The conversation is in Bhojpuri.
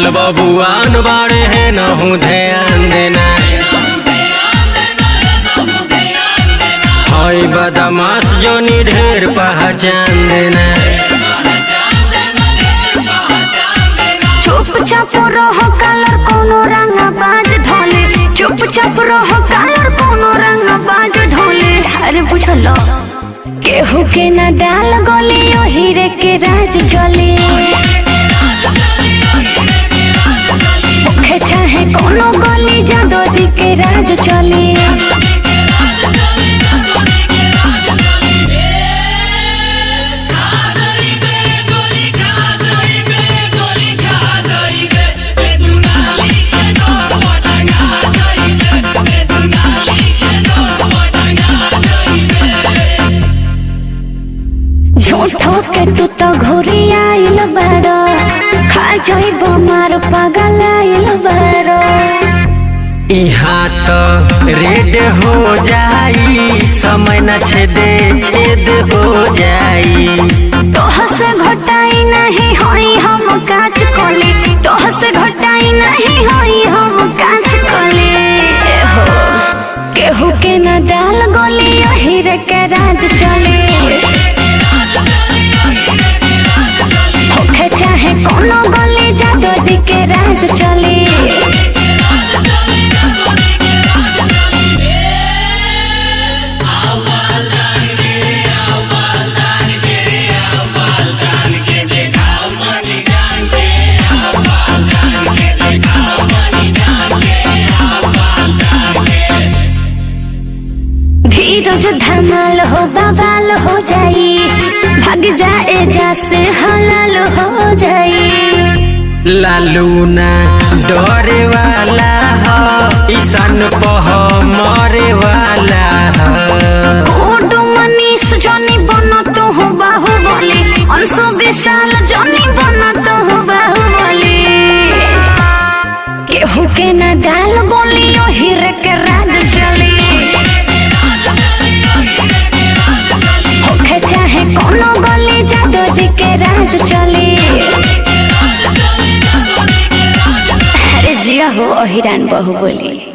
बैठल बबुआन बाड़े है नहू ध्यान देना। हई बदमाश जोनी ढेर पहचान देना। चुपचाप रहो कलर कोनो रंग बाज धोले। चुपचाप रहो कलर कोनो रंग बाज धोले। अरे बुझलो केहू के ना डाल गोली ओहिरे के राज चले। ओखे चाहे कोनो गोली जादो जी के राज चले। झूठो के तू तो घोरी आइल बारो, खा जाइबो मार पागल आइल बारो। यहाँ तो रेड हो जाई, समय न छेदे छेद हो जाई। तोह से घटाई नहीं होई हम कांच कोले। तोह से घटाई नहीं होई हम कांच कोले। हो केहू के ना डाल गोली ओहिरे के राज चले। होखे चाहे कोनो गोली जादो जी के राज चले। धीरज धमाल हो बवाल हो जाई, भाग जाए जा से हलाल हो जाई। लालू ना डरे वाला ह, ईशान पह मरे वाला ह। कोडो मनीष जनी बना तो हो बाहुबली, अंशु विशाल जनी बना तो हो बाहुबली। केहू के ना डाल बोली ओहिर के राज चली। होखे चाहे कोनो गली जादो जी के राज चली। अरे जिया हो अहिरान बाहुबली।